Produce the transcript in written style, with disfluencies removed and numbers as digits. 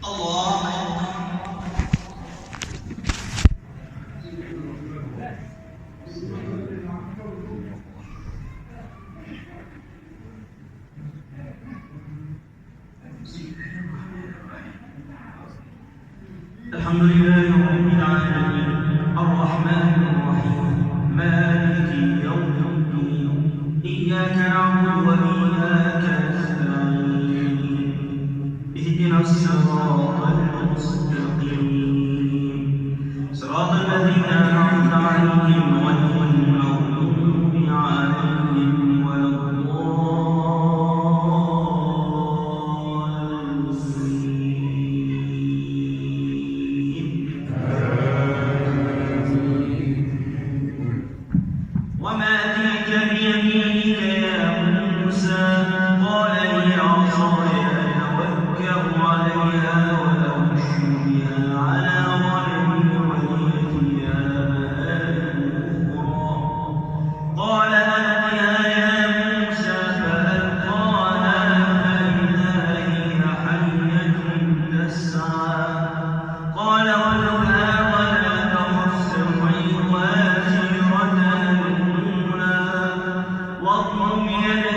الله. الحمد لله رب العالمين، الرحمن الرحيم، مالك يوم الدين، إياك نعبد وإياك نستعين، اهدنا الصراط المستقيم، صراط الذين أنعمت عليهم غير المغضوب عليهم ولا الضالين. وما تلك بيمينك يا موسى؟ قال هي عصاي أتوكأ عليها وأهش بها على غنمي ولي فيها مآرب أخرى. قال ألقها يا موسى، فألقاها فإذا هي حية تسعى. قال خذها ولا تخف، سنعيدها سيرتها الأولى، واضمم يدك